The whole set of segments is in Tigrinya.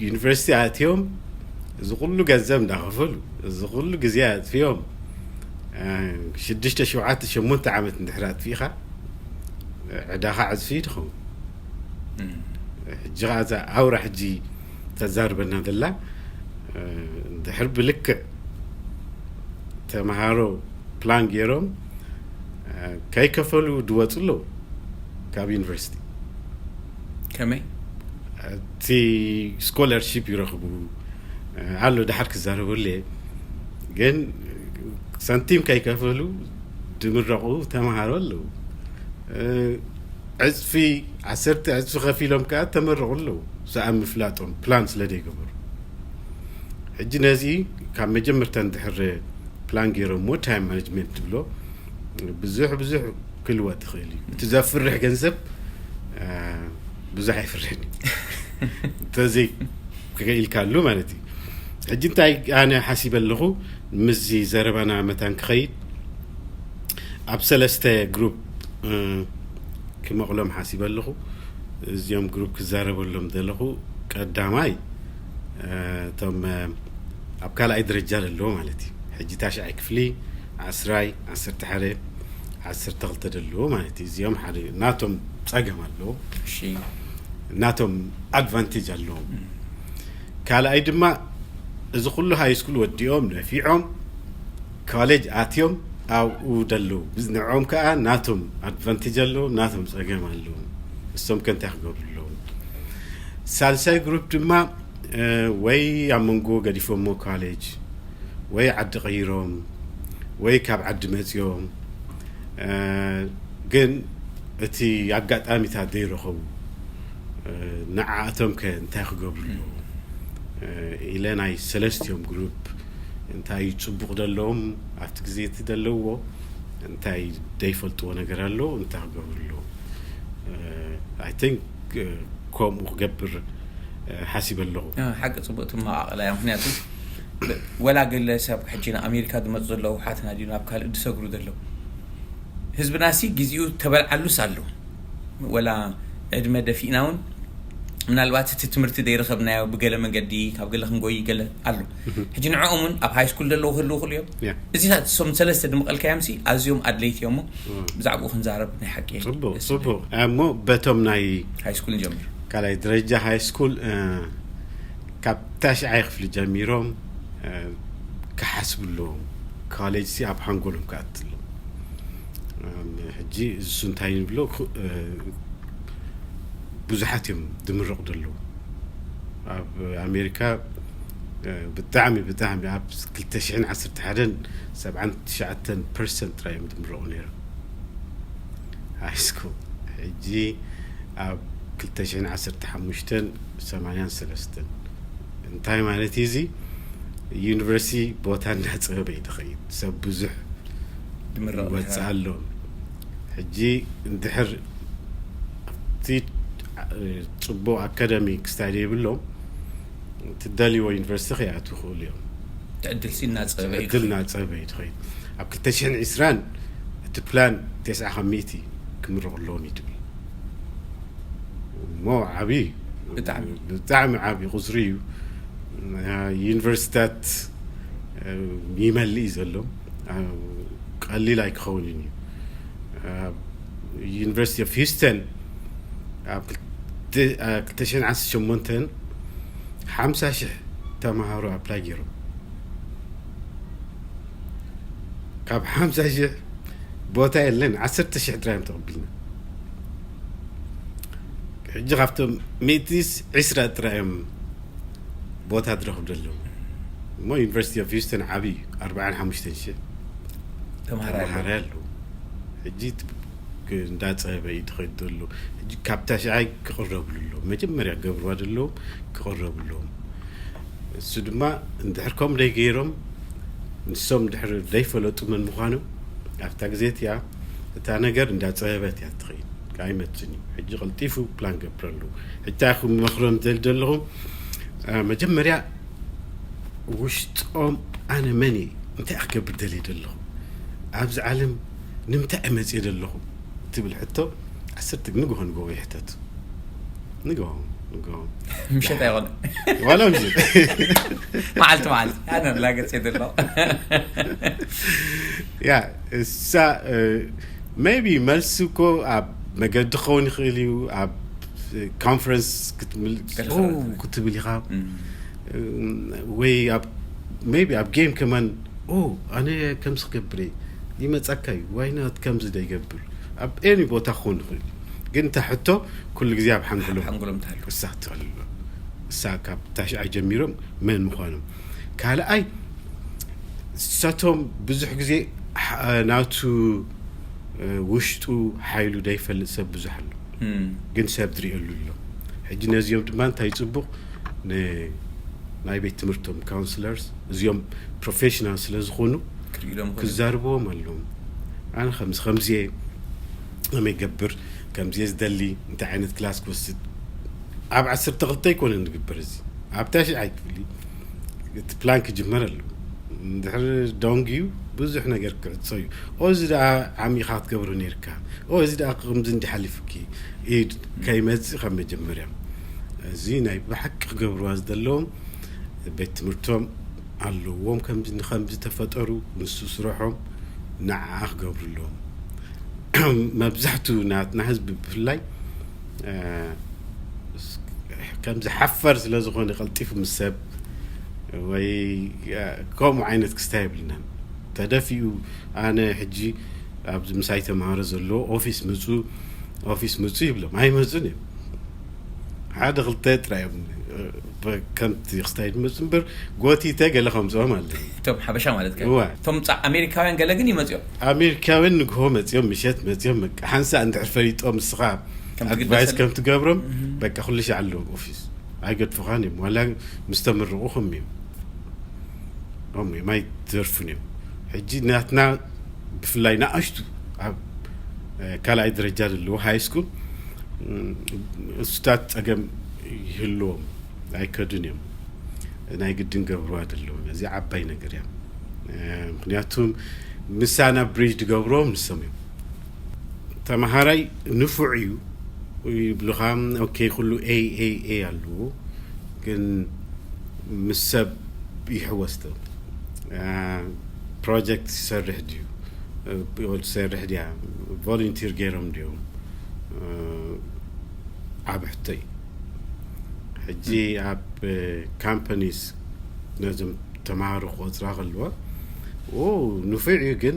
ዩኒቨርሲቲ ኣትዮም፣ እዚ ኩሉ ገንዘብ እንዳኸፈሉ፣ እዚ ኩሉ ግዜ ኣጥፊኦም፣ ሽዱሽተ ሸውዓተ ሸሞንተ ዓመት እንድሕር ኣጥፊእኻ፣ ዕዳኻ ዕፅፊ ትኸውን። ሕጂ ኸዓ እዛ ኣውራ ሕጂ ተዛርበና ዘላ፣ ድሕር ብልክዕ ተምሃሮ ፕላን ገይሮም ከይከፈሉ ድወፁ ኣለዉ ካብ ዩኒቨርሲቲ። ከመይ? እቲ ስኮለርሺፕ ይረኽቡ ኣሎ። ድሓር ክዛረበሉ እየ፣ ግን ሳንቲም ከይከፈሉ ድምረቑ ተምሃሮ ኣለዉ። ዕፅፊ፣ ዓሰርተ ዕፅፊ ከፊሎም ከዓ ተመረቑ ኣለዉ። ሰኣብ ምፍላጦም ፕላን ስለ ዘይገበሩ። ሕጂ ነዚ ካብ መጀመርታ እንድሕር ፕላን ገይሮም እሞ ታይም ማኔጅመንት ትብሎ ብዙሕ ብዙሕ ክልወጥ ይኽእል እዩ። እቲ ዘፍርሕ ገንዘብ ብዙሕ ኣይፍርሕን እዩ። እንተዘይ ክኢልካሉ ማለት እዩ። ሕጂ እንታይ ኣነ ሓሲበ ኣለኹ፣ ምስዚ ዘረባና መታን ክኸይድ ኣብ ሰለስተ ግሩፕ ክመቕሎም ሓሲበ ኣለኹ። እዚኦም ግሩፕ ክዛረበሎም ዘለኹ ቀዳማይ እቶም ኣብ ካልኣይ ደረጃ ዘለዎ ማለት እዩ። ሕጂ ታሽዓይ ክፍሊ፣ ዓስራይ፣ ዓሰርተ ሓደ፣ ዓሰርተ ክልተ ዘለዎ ማለት እዩ። እዚኦም ሓደ ናቶም ፀገም ኣለዎ፣ ናቶም ኣድቫንቴጅ ኣለዎም። ካልኣይ ድማ እዚ ኩሉ ሃይ ስኩል ወዲኦም ነፊዖም ኮሌጅ ኣትዮም ኣብኡ ደለዉ፣ ንዕኦም ከዓ ናቶም ኣድቫንቴጅ ኣለዎም፣ ናቶም ፀገም ኣለዎም። እሶም ከ እንታይ ክገብሩ ኣለዎም? ሳልሳይ ግሩፕ ድማ ወይ ኣብ መንጎ ገዲፎሞ ኮሌጅ ወይ ዓዲ ቀይሮም ወይ ካብ ዓዲ መፂኦም፣ ግን እቲ ኣጋጣሚታት ዘይረኸቡ፣ ንዓኣቶም ከ እንታይ ክገብሩ ኣለዎም ኢለ ናይ ሰለስቲኦም ግሩፕ እንታይ እዩ ፅቡቕ ዘለዎም ኣብቲ ግዜ እቲ ዘለውዎ እንታይ ዘይፈልጥዎ ነገር ኣሎ እንታይ ክገብሩ ኣለዎም? I think ከምኡ ክገብር ሓሲበ ኣለኹ። ሓቂ ፅቡቅ ትመቃቀላ እያ። ምክንያቱ ወላ ገለ ሰብ ሕጂ ንኣሜሪካ ዝመፁ ዘለዉ ሓትና ድዩ ናብ ካልእ ዝሰግሩ ዘለዉ ህዝብና ሲ ግዜኡ ተበልዓሉስ ኣሎ። ወላ ዕድመ ደፊእና እውን ምናልባት እቲ ትምህርቲ ዘይረኸብናዮ ብገለ መንገዲ ካብ ገለ ክንጎይ ገለ ኣሎ። ሕጂ ንዕኦም እውን ኣብ ሃይ ስኩል ዘለዉ ክህልዉ ክእሉ እዮም። እዚታት እሶም ሰለስተ ድምቐልካዮም ሲ ኣዝዮም ኣድለይቲ እዮም። ብዛዕባኡ ክንዛረብ ናይ ሓቂ ፅቡቅ። እሞ በቶም ናይ ሃይ ስኩል ንጀምር። ካልኣይ ደረጃ ሃይ ስኩል ካብ ታሽዓይ ክፍሊ ጀሚሮም ክሓስቡ ኣለዎም። ኮሌጅ ሲ ኣብ ሓንጎሎም ክኣትሎም። ሕጂ እሱ እንታይ ንብሎ ብዙሓት እዮም ዝምረቑ ዘለዉ። ኣብ ኣሜሪካ ብጣዕሚ ብጣዕሚ ኣብ ክልተ ሽሕን ዓሰርተ ሓደን ሰብዓን ትሽዓተን ፐርሰንት ጥራይ እዮም ዝምረቑ ነይሮም ሃይ ስኩል። ሕጂ ኣብ ክልተ ሽሕን ዓሰርተ ሓሙሽተን ሰማንያን ሰለስተን። እንታይ ማለት እዩ እዚ? ዩኒቨርሲቲ ቦታ እንዳፀበበ እዩ ዝኸይድ። ሰብ ብዙሕ ይወፅእ ኣሎ። ሕጂ እንድሕር ኣብቲ ፅቡቅ ኣካደሚክ ስታዲ የብሎም ትደልይዎ ዩኒቨርሲቲ ከይኣትዉ ይኽእሉ እዮም። ትዕድል ሲ እናፀበበ እዩ ዕድል እናፀበበ እዩ ትኸይድ። ኣብ ክልተ ሽሕን ዕስራን እቲ ፕላን ተስዓ ካብ ሚእቲ ክምረቑ ኣለዎም እዩ ትብል። እሞ ዓብዪ እዩ። ብጣዕሚ። ብጣዕሚ ዓብዪ ቁፅሪ እዩ። ዩኒቨርሲታት ይመልእ እዩ ዘሎ። ቀሊል ኣይክኸውንን እዩ። ዩኒቨርሲቲ ኦፍ ሂውስተን ኣብ ክልተ ሽሕን ዓሰርተ ሸሞንተን ሓምሳ ሽሕ ተምሃሮ ኣፕላይ ገይሮም። ካብ ሓምሳ ሽሕ ቦታ የለን፣ ዓሰርተ ሽሕ ጥራይ እዮም ተቐቢልና። ሕጂ ካብቶም ሚእቲ ዕስራ ጥራይ እዮም ቦታ ዝረኽቡ ዘለዉ። እሞ ዩኒቨርሲቲ ኦፍ ሂውስተን ዓብዪ እዩ፣ ኣርባዓን ሓሙሽተን ሽሕ ተምሃራይ ኣለዉ። ተምሃራይ ኣለዉ። ሕጂ እቲ እንዳፀበበ እዩ ዝኸይድ ዘሎ። ሕጂ ካብ ታሽዓይ ክቕረብሉ ኣለዎም። መጀመርያ ክገብርዋ ዘለዎም ክቕረቡ ኣለዎም። እሱ ድማ እንድሕር ከምኡ ደይገይሮም ንሶም ድሕሪ ደይፈለጡ መን ምዃኖም ኣብታ ግዜ እቲኣ እታ ነገር እንዳፀበበት እያ ትኸይድ። ኣይመፅን እዩ። ሕጂ ቀልጢፉ ፕላን ገብረሉ። ሕጂ እንታይ ክመኽሮም ዝደሊ ዘለኹ መጀመርያ ውሽጦም ኣነ መን እየ እንታይ ክገብር ደልየ ዘለኹ ኣብዚ ዓለም ንምንታይ እየ መፅየ ዘለኹ ትብል ሕቶ ዓሰርተ ንግሆ ንግሆ ይሕተት። ንግሆ ንግሆ ምሸት ኣይኮነ ዋላ ምሸት መዓልቲ መዓልቲ ኣነ ላገፅ የድሎ ያ እሳ maybe መልሲ እኮ ኣብ መገዲ ክኸውን ይኽእል እዩ። ኣብ ኮንፈረንስ ክትብል ክትብል ኢኻ ወይ ኣብ maybe ኣብ ጌም ከማን ኣነ ከምዚ ክገብር ይመፀካ እዩ ዋይናት ከምዚ ደይገብር ኣብ any ቦታ ክኾን ይኽእል። ግን እታ ሕቶ ኩሉ ግዜ ኣብ ሓንጎሎም ሓንጎሎም ትሃሉ እሳ ትኸልሎ እሳ ካብ ታሽዓይ ጀሚሮም መን ምዃኖም ካልኣይ እሳቶም ብዙሕ ግዜ ናቱ ውሽጡ ሓይሉ ደይፈልጥ ሰብ ብዙሕ ኣሎ። ግን ሰብ ዝሪእሉ ኣሎ። ሕጂ ነዚኦም ድማ እንታይ ፅቡቕ ናይ ቤት ትምህርቶም ካውንስለርስ እዚኦም ፕሮፌሽናል ስለ ዝኾኑ ክዛርብዎም ኣለዎም። ኣነ ከምዚ ከምዚ ከመይ ገብር ከምዚ ዝደሊ እንታይ ዓይነት ክላስ ክወስድ ኣብ ዓሰርተ ክልተ ኣይኮነ ንግበር እዚ ኣብ ታሽዓይ ክፍሊ እቲ ፕላን ክጅመር ኣለዎ። እንድሕር ዶንግ እዩ ብዙሕ ነገር ክዕጾ እዩ። እዚ ደኣ ዓሚኻ ክትገብሮ ነርካ። እዚ ደኣ ከምዚ እንዲ ሓሊፍኪ ኢድ ከይመጽእ ካብ መጀመርያ እዚ ናይ ብሓቂ ክገብርዋ ዝደለዎም ቤት ትምህርቶም ኣለዎም። ከምዚ ንከምዚ ተፈጠሩ ንሱ ስረሖም ንዓ ክገብሩ ኣለዎም። መብዛሕቱ ናትና ህዝቢ ብፍላይ ከም ዝሓፈር ስለ ዝኾነ ቀልጢፉ ምስ ሰብ ወይ ከምኡ ዓይነት ክስታይ የብልናን። ተደፊኡ ኣነ ሕጂ ኣብዚ ምሳይ ተምሃሮ ዘለዎ ኦፊስ ምፁ ኦፊስ ምፁ ይብሎም ኣይመፁን እዮም። ሓደ ክልተ ጥራይ እዮም ከምቲ ክስታይ ዝመፁ እምበር ጎቲተ ገለ ከምፅኦም ኣለ እቶም ሓበሻ ማለት እዋ እቶም ኣሜሪካውያን ገለ ግን ይመፅኦም ኣሜሪካውያን ንግሆ መፅኦም ምሸት መፅኦም ሓንሳ እንድሕር ፈሊጦም ንስኻ ኣድቫይስ ከም ትገብሮም በቃ ኩሉ ሻዕ ኣለዎም ኦፊስ ኣይገድፉኻን እዮም ዋላ ምስ ተምርቑኹም እዮም እም እዮም ኣይትደርፉን እዮም። ሕጂ ናትና ብፍላይ ንኣሽቱ ኣብ ካልኣይ ደረጃ ዘለዉ ሃይ ስኩል እሱታት ፀገም ይህልዎም ኣይከዱን እዮም። ናይ ግድን ገብርዋ ዘለዎም እዚ ዓባይ ነገር እያ። ምክንያቱም ምሳና ብሪጅ ዝገብርዎም ንሶም እዮም። ተምሃራይ ንፉዕ እዩ ይብሉኻ። ኦኬ ኩሉ ኤ ኤ ኤ ኣለዎ ግን ምስ ሰብ ይሕወስ ዶ ፕሮጀክት ይሰርሕ ድዩ ትሰርሕ ድያ ቮለንቲር ገይሮም ድዮም? ዓብ ሕቶ እዩ። ሕጂ ኣብ ካምፓኒስ ነዞም ተምሃሮ ክቆፅራ ከለዋ ንፉዕ እዩ ግን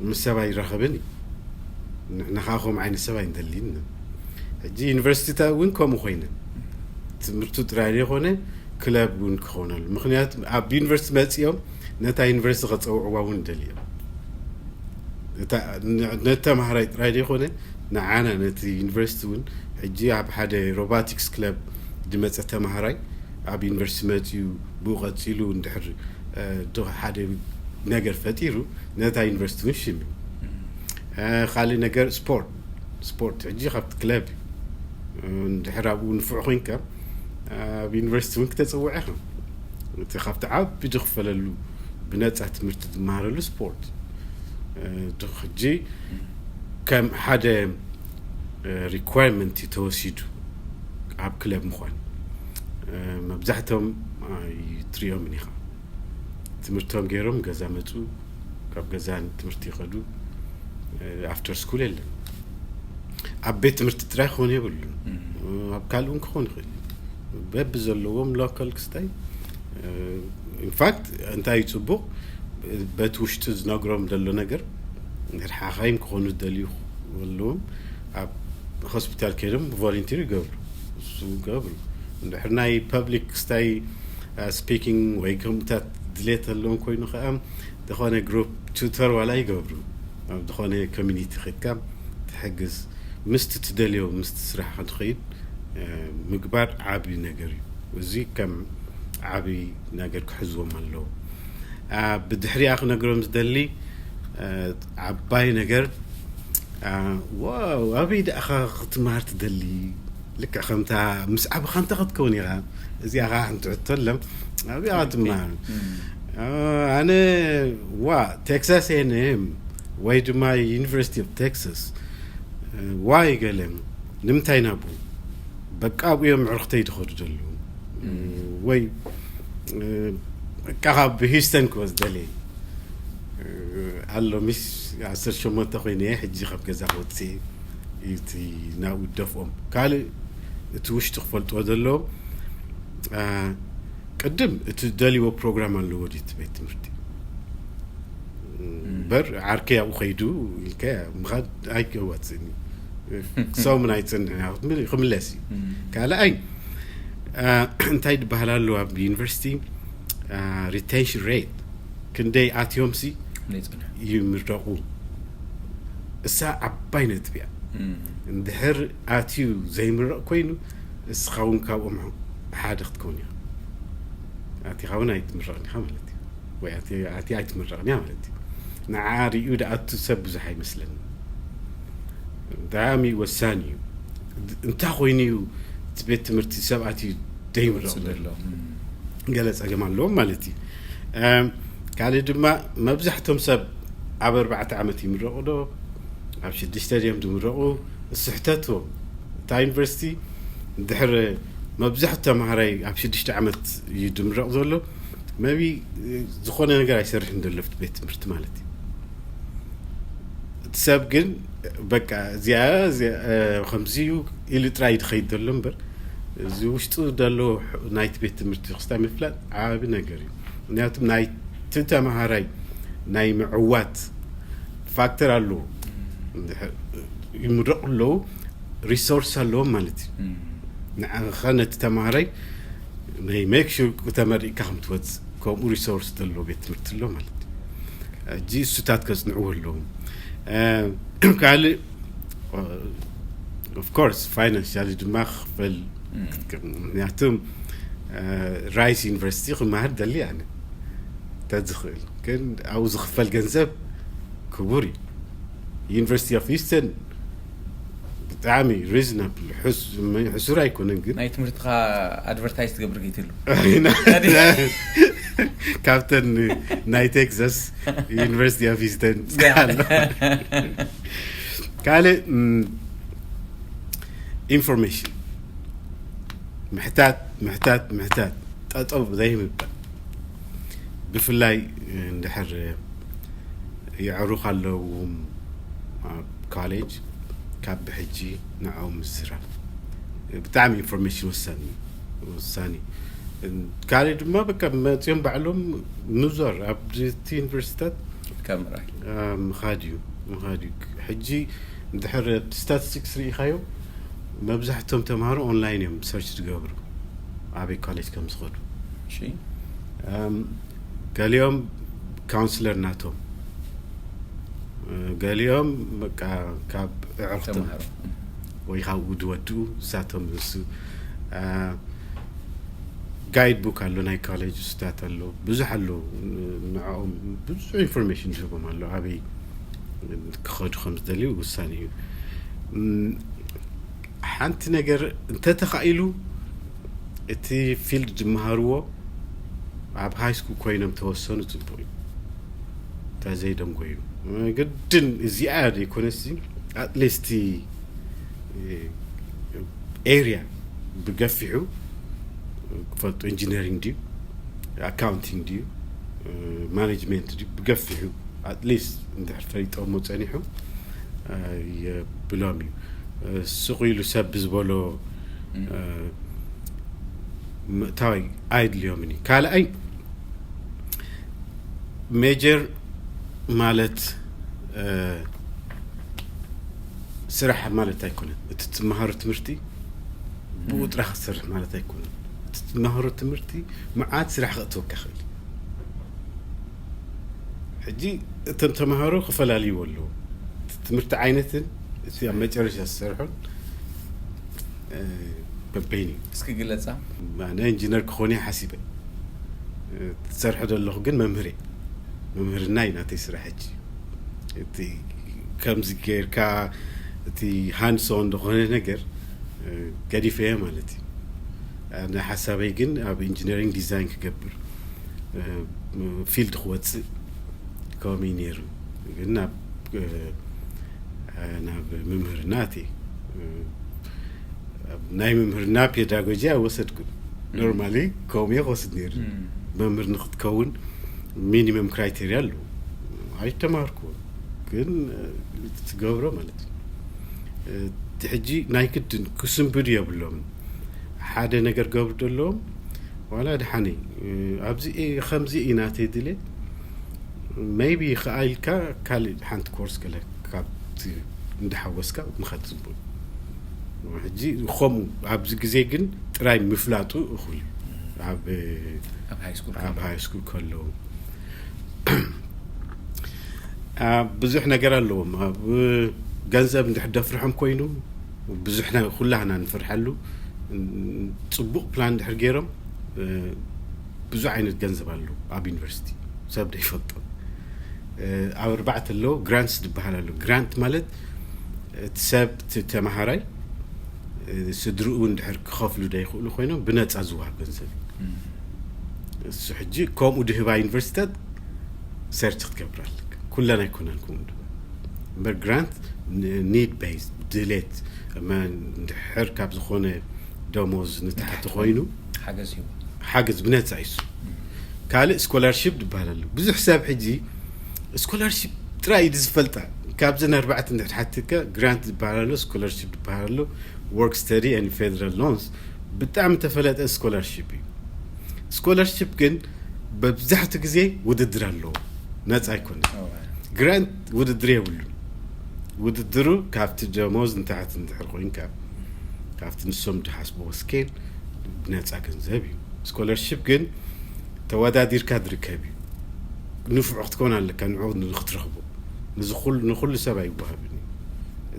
ምስ ሰብ ኣይራኸብን እዩ። ንሕና ከዓ ከምኡ ዓይነት ሰብ ኣይንደልን። ሕጂ ዩኒቨርሲቲታት እውን ከምኡ ኮይነን ትምህርቱ ጥራይ ዘይኮነ ክለብ እውን ክኾነሉ ምክንያቱ ኣብ ዩኒቨርሲቲ መፂኦም ነታ ዩኒቨርሲቲ ከፀውዕዋ እውን ደልዮም ነተምሃራይ ጥራይ ዘይኮነ ንዓና ነቲ ዩኒቨርሲቲ እውን ሕጂ ኣብ ሓደ ሮባቲክስ ክለብ ዝመፀ ተምሃራይ ኣብ ዩኒቨርሲቲ መፅኡ ብኡ ቀፂሉ እንድሕር ሓደ ነገር ፈጢሩ ነታ ዩኒቨርሲቲ እውን ሽም እዩ። ካልእ ነገር ስፖርት ስፖርት ሕጂ ካብቲ ክለብ እዩ እንድሕር ኣብኡ ንፉዕ ኮንካ ኣብ ዩኒቨርሲቲ እውን ክተፀውዐ ኢኻ። እቲ ካብቲ ዓቢ ዝኽፈለሉ ብነፃ ትምህርቲ ዝመሃረሉ ስፖርት ሕጂ ከም ሓደ ሪኳርመንት ተወሲዱ ኣብ ክለብ ምዃን መብዛሕቶም ኣይትሪኦምን ኢኻ። ትምህርቶም ገይሮም ገዛ መፁ፣ ካብ ገዛ ትምህርቲ ይኸዱ። ኣፍተር ስኩል የለን። ኣብ ቤት ትምህርቲ ጥራይ ክኾን የብሉን። ኣብ ካልእ እውን ክኾን ይኽእል እዩ። በቢ ዘለዎም ሎካል ክስታይ ኢንፋክት እንታይ እዩ ፅቡቕ በቲ ውሽጢ ዝነግሮም ዘሎ ነገር ሓኻይም ክኾኑ ዝደልዩ ኣለዎም ኣብ ሆስፒታል ከይዶም ቮለንቲር ይገብሩ እሱ ይገብሩ እንድሕር ናይ ፐብሊክ ክስታይ ስፒኪንግ ወይ ከምኡታት ድሌት ኣለዎም ኮይኑ ከዓ ዝኾነ ግሩፕ ቱተር ዋላ ይገብሩ ኣብ ዝኾነ ኮሚኒቲ ኸድካ ትሕግዝ ምስቲ ትደልዮ ምስቲ ስራሕ ክትኸይድ ምግባር ዓብዪ ነገር እዩ። እዚ ከም ዓብዪ ነገር ክሕዝዎም ኣለዎ። ብድሕሪኣ ክነግሮም ዝደሊ ዓባይ ነገር ዋው ኣበይ ደኣኻ ክትመሃር ትደሊ? ልክዕ ከምታ ምስ ዓብኻ እንተ ክትከውን ኢኻ እዚኣ ኸዓ ሓንቲ ሕቶ ኣለ ኣበይ ኢኻ ትመሃር? ኣነ ዋ ቴክሳስ ኤንኤም ወይ ድማ ዩኒቨርሲቲ ኦፍ ቴክሳስ ዋይ ገለ ንምንታይ ናብኡ በቃ ኣብኡ እዮም ኣዕሩኽተይ ዝኸዱ ዘለዉ። ወይ በቃ ካብ ሂውስተን ክወስደለይ ኣሎ። ሚስ ዓሰርተ ሸሞንተ ኮይነ እየ ሕጂ ካብ ገዛ ክወፅእ እዩ እቲ ናብኡ ደፍኦም። ካልእ እቲ ውሽጢ ክፈልጥዎ ዘለዎ ቅድም እቲ ደልይዎ ፕሮግራም ኣለዎ ድዩ እቲ ቤት ትምህርቲ? እምበር ዓርከይ ኣብኡ ከይዱ ኢልካ ምኻድ ኣይገዋፅእን እዩ። ክሳብ ምን ኣይፅንሕ ክምለስ እዩ። ካልኣይ እንታይ ዝበሃል ኣሎ ኣብ ዩኒቨርሲቲ ሪቴንሽን ሬት ክንደይ ኣትዮም ሲ ይምረቑ። እሳ ዓባይ ነጥቢ እያ። እንድሕር ኣትዩ ዘይምረቕ ኮይኑ እስኻ እውን ካብኦም ሓደ ክትከውን ኢኻ። ኣቲኻ እውን ኣይትምረቕን ኢኻ ማለት እዩ። ወይ ኣቲ ኣቲ ኣይትምረቕን እያ ማለት እዩ። ንዓ ርእዩ ድኣቱ ሰብ ብዙሕ ኣይመስለኒ። ብጣዕሚ ወሳኒ እዩ። እንታይ ኮይኑ እዩ እቲ ቤት ትምህርቲ ሰብ ኣትዩ ዘይምረቕ ዘሎ? ገለ ጸገም ኣለዎም ማለት እዩ። ካልእ ድማ መብዛሕቶም ሰብ ኣብ ኣርባዕተ ዓመት ይምረቑ ዶ ኣብ ሽዱሽተ ድዮም ዝምረቑ? ስሕተትዎም እታ ዩኒቨርሲቲ ድሕር መብዛሕቱ ተምሃራይ ኣብ ሽዱሽተ ዓመት እዩ ዝምረቕ ዘሎ። መቢ ዝኾነ ነገር ኣይሰርሕን ዘሎ ኣብቲ ቤት ትምህርቲ ማለት እዩ። እቲ ሰብ ግን በቃ እዚኣ ከምዚ እዩ ኢሉ ጥራይ ዝኸይድ ዘሎ እምበር እዚ ውሽጡ ዘሎ ናይቲ ቤት ትምህርቲ ክስታይ ምፍላጥ ዓቢ ነገር እዩ። ምክንያቱም ናይቲ ተምሃራይ ናይ ምዕዋት ፋክተር ኣለዎ። ይምረቑ ኣለዉ፣ ሪሶርስ ኣለዎም ማለት እዩ። ንዓኻ ነቲ ተምሃራይ ናይ ሜክ ሹር ተመሪቕካ ከም ትወፅእ ከምኡ ሪሶርስ ዘለዎ ቤት ትምህርቲ ኣሎ ማለት እዩ። ሕጂ እሱታት ከፅንዕዎ ኣለዎም። ካልእ ኦፍኮርስ ፋይናንሻሊ ድማ ክኽፈል። ምክንያቱም ራይስ ዩኒቨርሲቲ ክመሃር ደሊ ኣነ ተዝኽእል ግን ኣብኡ ዝኽፈል ገንዘብ ክቡር እዩ። ዩኒቨርሲቲ ኦፍ ሂውስተን ብጣዕሚ ሪዝናብል ሕሱር ኣይኮነን ግን ናይ ትምህርትኻ ኣድቨርታይዝ ትገብር ከይትህሉ ካብተን ናይ ቴክሳስ ዩኒቨርሲቲ ኦፍ ሂውስተን ካልእ ኢንፎርሜሽን ምሕታት ምሕታት ምሕታት ጠጠው ዘይምባል ብፍላይ እንድሕር የዕሩኽ ኣለዎም ኣብ ኮሌጅ ካብ ብሕጂ ንዕኦም ምዝራብ ብጣዕሚ ኢንፎርሜሽን ወሳኒ ወሳኒ ካልእ ድማ በቃ መፅኦም ባዕሎም ምዞር ኣብ ዩኒቨርሲቲታት ምኻድ እዩ ምኻድ እዩ ሕጂ እንድሕር ስታቲስቲክስ ርኢኻዮ መብዛሕቶም ተምሃሮ ኦንላይን እዮም ሰርች ዝገብሩ ኣበይ ኮሌጅ ከም ዝኸዱ ገሊኦም ካውንስለር ናቶም ገሊኦም በቃ ካብ ዕዕርክቶም ወይ ካብኡ ዝወድኡ ንሳቶም ንሱ ጋይድ ቡክ ኣሎ ናይ ኮሌጅ ስታት ኣሎ ብዙሕ ኣሎ ንዕኦም ብዙሕ ኢንፎርሜሽን ዝህቦም ኣሎ ኣበይ ክኸዱ ከም ዝደልዩ ውሳኔ እዩ ሓንቲ ነገር እንተተኻኢሉ እቲ ፊልድ ዝመሃርዎ ኣብ ሃይ ስኩል ኮይኖም ተወሰኑ ፅቡቅ እዩ ተዘይደንጎዩ ግድን እዚኣ ዘይኮነሲ ኣትሊስት ኤሪያ ብገፊሑ ክፈልጡ ኢንጂነሪንግ ድዩ ኣካውንቲንግ ድዩ ማኔጅመንት ድዩ ብገፊሑ ኣትሊስት እንድሕር ፈሊጦሞ ፀኒሑ የብሎም እዩ ስቕ ኢሉ ሰብ ብዝበሎ ምእታው ኣይድልዮምን እዩ ካልኣይ ሜጀር ማለት ስራሕ ማለት ኣይኮነን እቲ ትመሃሮ ትምህርቲ ብኡ ጥራሕ ክትሰርሕ ማለት ኣይኮነን እቲ ትመሃሮ ትምህርቲ መዓት ስራሕ ከእትወካ ክእል ሕጂ እቶም ተምሃሮ ክፈላልይዎ ኣለዉ ትምህርቲ ዓይነትን እቲ ኣብ መጨረሻ ዝሰርሖን በበይን እዩ እስኪ ግለፃ ኣነ ኢንጂነር ክኾን እየ ሓሲበ ትሰርሖ ዘለኹ ግን መምህር እየ መምህርና እዩ ናተይ ስራሕ ሕጂ እቲ ከምዚ ጌርካ እቲ ሃንሶን ዝኾነ ነገር ገዲፈ እየ ማለት እዩ ኣነ ሓሳበይ ግን ኣብ ኢንጂነሪንግ ዲዛይን ክገብር ፊልድ ክወፅእ ከምኡ ነይሩ ግን ናብ ናብ ምምህርና እቲ ናይ ምምህርና ፔዳጎጂ ኣይወሰድኩን። ኖርማሊ ከምኡ እየ ክወስድ ነይሩ። መምህር ንክትከውን ሚኒመም ክራይቴሪያ ኣለዎ። ኣይተማርኩ ግን ትገብሮ ማለት እዩ። ሕጂ ናይ ግድን ክስንብዱ የብሎም። ሓደ ነገር ገብሩ ዘለዎም ዋላ ድሓነይ ኣብዚ ከምዚ እዩ ናተይ ድሌት። ሜይቢ ከኣ ኢልካ ካልእ ሓንቲ ኮርስ ገለ ካብቲ እንዳሓወስካ ምኸድ ጽቡቅ። ሕጂ ከምኡ ኣብዚ ግዜ ግን ጥራይ ምፍላጡ እኹል እዩ። ኣብ ኣብ ሃይ ስኩል ኣብ ሃይ ስኩል ከለዉ ብዙሕ ነገር ኣለዎም። ኣብ ገንዘብ እንድሕር ደፍርሖም ኮይኑ ብዙሕ ኩላህና ንፈርሓሉ። ጽቡቕ ፕላን እንድሕር ገይሮም ብዙሕ ዓይነት ገንዘብ ኣለዉ ኣብ ዩኒቨርሲቲ ሰብ ደይፈልጦ። ኣብ ኣርባዕተ ኣለዉ። ግራንትስ ዝበሃል ኣሎ። ግራንት ማለት እቲ ሰብ እቲ ተመሃራይ ስድርኡ እንድሕር ክኸፍሉ ደይኽእሉ ኮይኖም ብነፃ ዝወሃብ ገንዘብ እዩ። እሱ ሕጂ ከምኡ ድህባ ዩኒቨርሲታት ሰርች ክትገብር ኣለካ። ኩለን ኣይኮነን ከምኡ ድህባ እምበር ግራንት ኒድ ቤዝ ድሌት እንድሕር ካብ ዝኾነ ደሞዝ ንታሕቲ ኮይኑ ሓገዝ እዩ። ሓገዝ ብነፃ እዩ። ካልእ ስኮላርሽፕ ዝበሃል ኣሎ። ብዙሕ ሰብ ሕጂ ስኮላርሽፕ ጥራይ እዩ ዝፈልጣ። ካብዘን ኣርባዕተ እንድሕር ሓትካ ግራንት ዝበሃል ኣሎ፣ ስኮላርሽፕ ዝበሃል ኣሎ፣ ወርክ ስተዲ ን ፌደራል ሎንስ ብጣዕሚ ተፈለጠ ስኮላርሽፕ እዩ። ስኮላርሽፕ ግን በብዛሕቱ ግዜ ውድድር ኣለዎ፣ ነፃ ኣይኮነ። ግራንት ውድድር የብሉን። ውድድሩ ካብቲ ደሞዝ ንታሕቲ እንድሕር ኮይንካ ካብቲ ንሶም ዝሓስብዎ ስኬል ብነፃ ገንዘብ እዩ። ስኮለርሽፕ ግን ተወዳዲርካ ዝርከብ እዩ። ንፉዕ ክትኮን ኣለካ ንዑ ንክትረኽቦ። ንዚ ኩሉ ንኩሉ ሰብ ኣይወሃብን እዩ።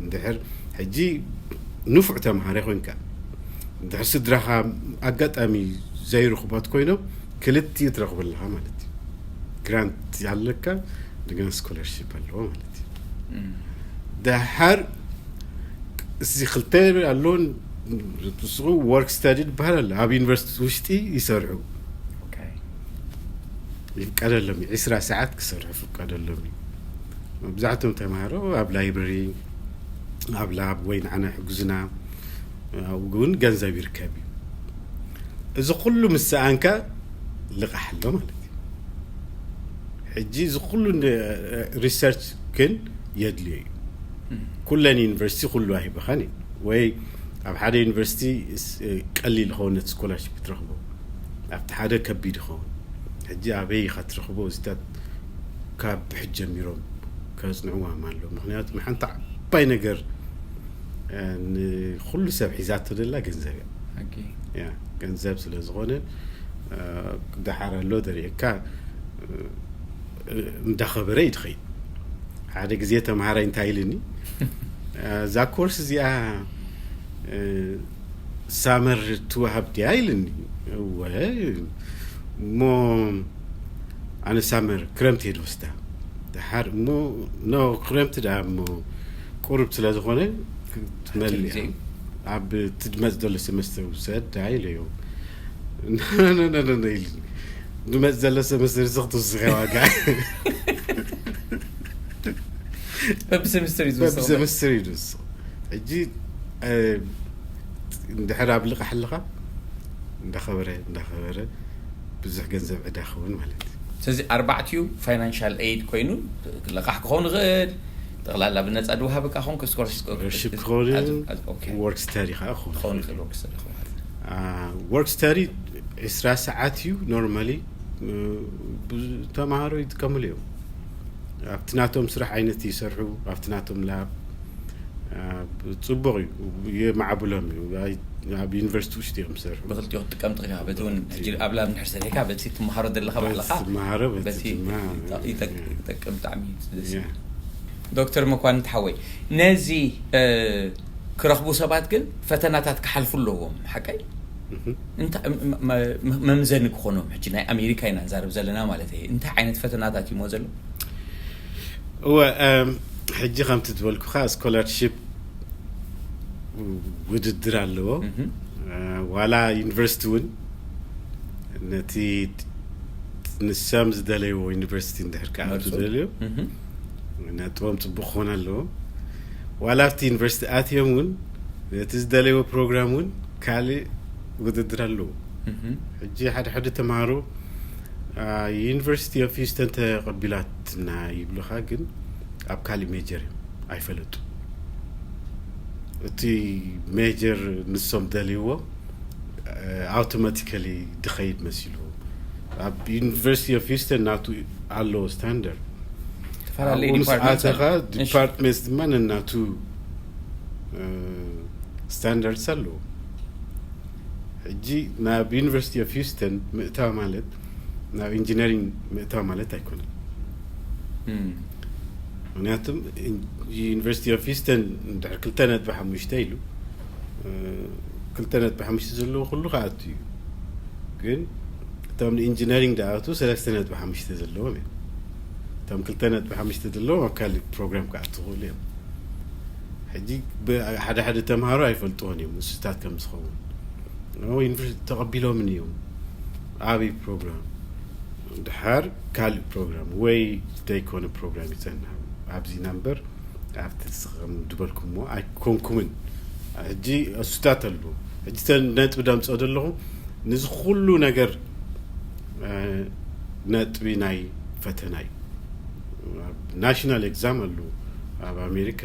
እንድሕር ሕጂ ንፉዕ ተምሃራይ ኮይንካ እንድሕር ስድራኻ ኣጋጣሚ ዘይርኽቦት ኮይኖም ክልቲኡ ትረኽበለኻ ማለት እዩ። ግራንት ኣለካ እንደገና ስኮለርሽፕ ኣለዎ ማለት እዩ። ደሓር እዚ ክልተ ኣሎ። ንስኹ ወርክ ስተዲ ዝበሃል ኣሎ ኣብ ዩኒቨርሲቲ ውሽጢ ይሰርሑ። ይፍቀደሎም እዩ ዕስራ ሰዓት ክሰርሑ ይፍቀደሎም እዩ። መብዛሕትኦም ተምሃሮ ኣብ ላይብረሪ ኣብ ላብ ወይ ንዓና ይሕግዙና ኣብኡ እውን ገንዘብ ይርከብ እዩ። እዚ ኩሉ ምስ ሰኣንካ ልቓሕ ኣሎ ማለት እዩ። ሕጂ እዚ ኩሉ ሪሰርች ግን የድልዮ እዩ። ኩለን ዩኒቨርሲቲ ኩሉ ኣይበኻን እዩ ወይ ኣብ ሓደ ዩኒቨርሲቲ ቀሊል ይኸውን ነቲ ስኮላርሽፕ ክትረኽቦ ኣብቲ ሓደ ከቢድ ይኸውን። ሕጂ ኣበይ ኢኻ ትረኽቦ እዚታት ካብ ብሕጂ ጀሚሮም ከጽንዕዎም ኣሎ። ምክንያቱ ሓንቲ ዓባይ ነገር ንኩሉ ሰብ ሒዛቶ ደላ ገንዘብ እያ። ገንዘብ ስለ ዝኾነ ደሓር ኣሎ ደሪእካ እንዳኸበረ ይድኸይ። ሓደ ግዜ ተምሃራይ እንታይ ኢልኒ እዛ ኮርስ እዚኣ ሳመር ትወሃብ ድያ ኢልኒ። እወ እሞ ኣነ ሳመር ክረምቲ እየ ዝወስዳ። ደሓር እሞ ኖ ክረምቲ ደኣ እሞ ቁሩብ ስለ ዝኾነ ክትመልእ እያ። ኣብ ትድመፅ ዘሎ ሰመስተር ውሰድ ደኣ ኢለዮ። ኢልኒ ድመፅ ዘሎ ሰመስተር እዚ ክትውስኸ ዋጋ በብሰምስተር እዩ ዝወስድ። በብሰምስተር እዩ ዝወስድ። ሕጂ እንድሕር ኣብ ልቓሕ ኣለኻ እንዳኸበረ እንዳኸበረ ብዙሕ ገንዘብ ዕዳ ክኸውን ማለት እዩ። ስለዚ ኣርባዕቲኡ ፋይናንሻል ኤድ ኮይኑ ልቓሕ ክኸውን ይኽእል፣ ጠቕላላ ብነፃ ድወሃበካ ኸውን ስኮላርሽፕ ክኸውን ወርክ ስተዲ ከዓ ክኸውን ይኽእል። ወርክ ስተዲ ክኸውን ወርክ ስተዲ ዕስራ ሰዓት እዩ ኖርማሊ ተምሃሮ ይጥቀምሉ እዮም። ኣብቲ ናቶም ስራሕ ዓይነት ይሰርሑ ኣብቲ ናቶም ላብ ጽቡቕ እዩ። የማዕብሎም እዩ። ኣብ ዩኒቨርሲቲ ውሽጢ እዮም ዝሰርሑ። ብክልቲኡ ክትጥቀም ትኽእል ኢኻ። በቲ እውን ሕጂ ኣብ ላብ እንድሕር ሰሪሕካ በቲ ትመሃሮ ዘለኻ ባዕልኻ ትመሃሮ በቲ በቲ ድማ ይጠቅ- ይጠቅ- ይጠቅም። ብጣዕሚ ደስ ይብል። ዶክተር መኳንንት ሓወይ ነዚ ክረኽቡ ሰባት ግን ፈተናታት ክሓልፉ ኣለዎም ሓቀይ? መምዘኒ ክኾኖም ሕጂ ናይ ኣሜሪካ ኢና ንዛረብ ዘለና ማለት እየ። እንታይ ዓይነት ፈተናታት እዩሞ ዘሎ? እወ ሕጂ ከምቲ ዝበልኩኻ ስኮላርሽፕ ውድድር ኣለዎ። ዋላ ዩኒቨርሲቲ እውን ነቲ ንሶም ዝደለይዎ ዩኒቨርሲቲ እንድሕር ከዓ ዝደልዮ ነጥቦም ፅቡቅ ክኾን ኣለዎ። ዋላ ኣብቲ ዩኒቨርሲቲ ኣትዮም እውን እቲ ዝደለይዎ ፕሮግራም እውን ካልእ ውድድር ኣለዎ። ሕጂ ሓደ ሓደ ተምሃሮ ዩኒቨርሲቲ ኦፍ ሂውስተን ተቐቢላትና ይብሉኻ፣ ግን ኣብ ካልእ ሜጀር እዮም ኣይፈለጡ። እቲ ሜጀር ንሶም ደልይዎ ኣውቶማቲካሊ ድኸይድ መሲሉ። ኣብ ዩኒቨርሲቲ ኦፍ ሂውስተን ናቱ ኣለዎ ስታንዳርድ። ዝተፈላለዩ ኣብኡ ምስ ዲፓርትመንት ኣተኻ ኣሎ። እሺ። ዲፓርትመንት ድማ ነናቱ ስታንዳርድስ ኣለዎ። ሕጂ ናብ ዩኒቨርሲቲ ኦፍ ሂውስተን ምእታው ማለት ናብ ኢንጂነሪንግ ምእታው ማለት ኣይኮነን። እም። ምክንያቱም ዩኒቨርሲቲ ኦፍ ሂውስተን እንድሕር ክልተ ነጥቢ ሓሙሽተ ኢሉ፣ ክልተ ነጥቢ ሓሙሽተ ዘለዎ ኩሉ ክኣቱ እዩ። ግን እቶም ንኢንጂነሪንግ ዝኣቱ ሰለስተ ነጥቢ ሓሙሽተ ዘለዎም እዮም። እቶም ክልተ ነጥቢ ሓሙሽተ ዘለዎም ኣብ ካልእ ፕሮግራም ክኣቱ ክኽእሉ እዮም። ሕጂ ሓደ ሓደ ተምሃሮ ኣይፈልጥዎን እዮም ንሱታት ከም ዝኸውን። ዩኒቨርሲቲ ተቐቢሎምን እዮም። ኣበይ ፕሮግራም ድሓር ካልእ ፕሮግራም ወይ ዘይኮነ ፕሮግራም ይጸንሕ ኣብዚ ናምበር ኣብቲ ንስኹም ዝበልኩሞ ኣይኮንኩምን። ሕጂ እሱታት ኣለዉ። ሕጂ ተን ነጥቢ ደምፅኦ ዘለኹ ንዚ ኩሉ ነገር ነጥቢ ናይ ፈተና እዩ። ናሽናል ኤግዛም ኣሉ ኣብ ኣሜሪካ።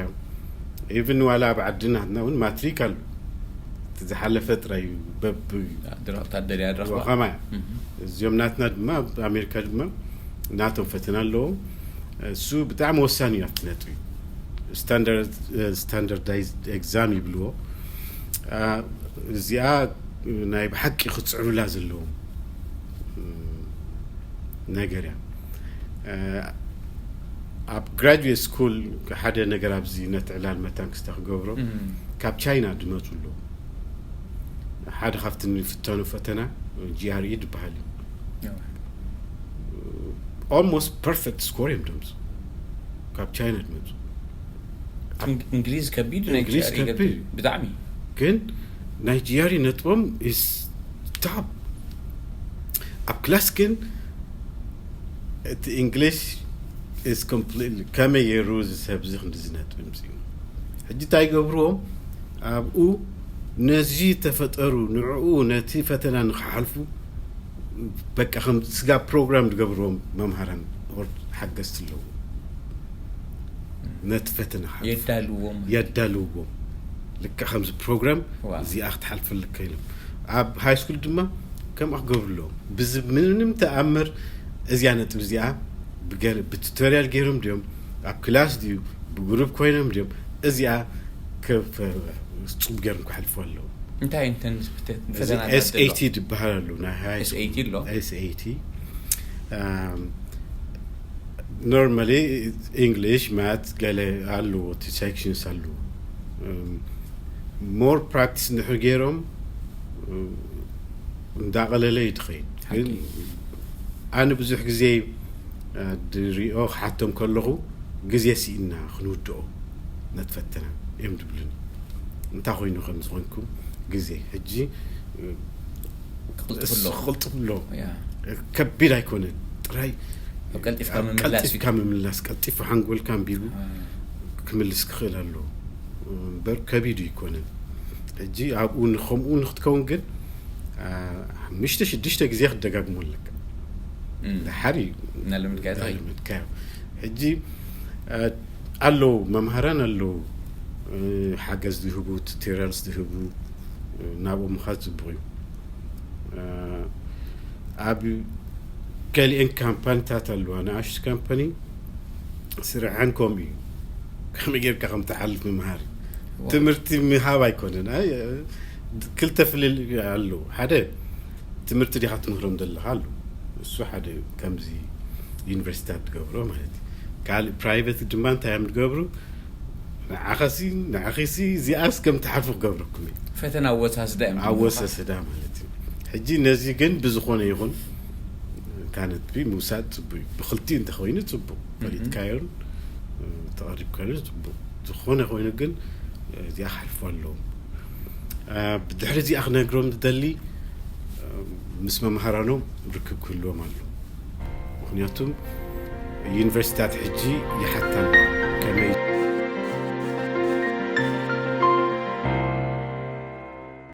ኢቭን ዋላ ኣብ ዓድናትና እውን ማትሪክ ኣሉ። ዝሓለፈ ጥራይ በብ ወኸማ እዚኦም ናትና ድማ ኣብ ኣሜሪካ ድማ ናቶም ፈተና ኣለዎም። እሱ ብጣዕሚ ወሳኒ እዩ ኣብቲ ነጥቢ። ስታንዳርዳይዝ ኤግዛም ይብልዎ። እዚኣ ናይ ብሓቂ ክፅዕሩላ ዘለዎም ነገር እያ። ኣብ ግራጁዌት ስኩል ሓደ ነገር ኣብዚ ነቲ ዕላል መታን ክስታ ክገብሮ ካብ ቻይና ድመፁ ኣለዉ። ሓደ ካብቲ ንፍተኑ ፈተና ጂአርኢ ዝበሃል እዩ። ኦልሞስት ፐርፌክት ስኮር እዮም ደምፁ ካብ ቻይና ድመፁ። እንግሊዝ ከቢድ እንግሊዝ ከቢድ ብጣዕሚ ግን ናይ ጂአርኢ ነጥቦም is top። ኣብ ክላስ ግን እቲ እንግሊሽ is completely ከመይ ገይሩ እዚ ሰብ እዚ ክንድዚ ነጥቢ ምፅኡ? ሕጂ እንታይ ይገብርዎም? ኣብኡ ነዚ ተፈጠሩ ንዕኡ ነቲ ፈተና ንክሓልፉ በቃ ከም ስጋ ፕሮግራም ዝገብርዎም መምሃራን ሓገዝቲ ኣለዉ። ነቲ ፈተና የዳልዎም የዳልዎም። ልካ ከምዚ ፕሮግራም እዚኣ ክትሓልፈለካ ኢሎም ኣብ ሃይ ስኩል ድማ ከምኣ ክገብሩ ኣለዎም። ምንም ተኣምር እዚኣ ነጥብ እዚኣ ብቱቶሪያል ገይሮም ድዮም ኣብ ክላስ ድዩ ብግሩፕ ኮይኖም ድዮም እዚኣ ጽቡቅ ገይሮም ክሓልፉ ኣለዎም። እንታይ እንተን ኤስኤቲ ዝበሃል ኣሎ ናይ ሃይ ኤስኤቲ ኣሎ ኤስኤቲ ኖርማሊ ኢንግሊሽ ማት ገለ ኣለዎ እቲ ሴክሽንስ ኣለዎ። ሞር ፕራክቲስ እንድሕር ገይሮም እንዳቐለለ እዩ ትኸይድ። ግን ኣነ ብዙሕ ግዜ ድሪኦ ክሓቶም ከለኹ ግዜ ስኢና ክንውድኦ ነትፈተና እዮም ድብሉኒ። እንታይ ኮይኑ ከም ዝኾንኩም ግዜ ሕጂ ክቕልጥፍሎ ክቕልጥፍሎ ከቢድ ኣይኮነን። ጥራይ ቀልጢፍካ ምምላስ ቀልጢፍካ ምምላስ ቀልጢፉ ሓንጎልካ ኣንቢቡ ክምልስ ክኽእል ኣለዎ እምበር ከቢዱ ኣይኮነን። ሕጂ ኣብኡ ንከምኡ ንክትከውን ግን ሓሙሽተ ሽዱሽተ ግዜ ክትደጋግሞ ኣለካ። ድሓር እዩ እናለመድካዮ ትኸይድ። እናለመድካዮ። ሕጂ ኣለዉ መምሃራን ኣለዉ ሓገዝ ዝህቡ ቱቶሪያልስ ዝህቡ ናብኦም ምኻድ ፅቡቕ እዩ። ኣብ ገሊአን ካምፓኒታት ኣለዋ ንኣሽቱ ካምፓኒ ስርሐን ከምኡ እዩ። ከመይ ጌርካ ከም ትሓልፍ ምምሃር ትምህርቲ ምሃብ ኣይኮነን። ክልተ ፍልል ኣለዉ። ሓደ ትምህርቲ ዲኻ ትምህሮም ዘለኻ ኣሉ። እሱ ሓደ ከምዚ ዩኒቨርሲቲታት ትገብሮ ማለት እዩ። ካልእ ፕራይቬት ድማ እንታይ እዮም ትገብሩ? ንዓኸሲ ንዓኺሲ እዚኣስ ከም ትሓልፉ ክገብረኩም እዩ። ፈተና ኣወሳስዳ እዮም ኣወሳስዳ ማለት እዩ። ሕጂ ነዚ ግን ብዝኾነ ይኹን እታ ነጥቢ ምውሳድ ፅቡቅ እዩ። ብክልቲኡ እንተኾይኑ ፅቡቅ ፈሊጥካዮን ተቐሪብካዮን ፅቡቅ። ዝኾነ ኮይኑ ግን እዚኣ ክሓልፉ ኣለዎም። ብድሕሪ እዚኣ ክነግሮም ዝደሊ ምስ መምሃራኖም ርክብ ክህልዎም ኣሎ። ምክንያቱም ዩኒቨርሲቲታት ሕጂ ይሓታ ኣለዋ ከመይ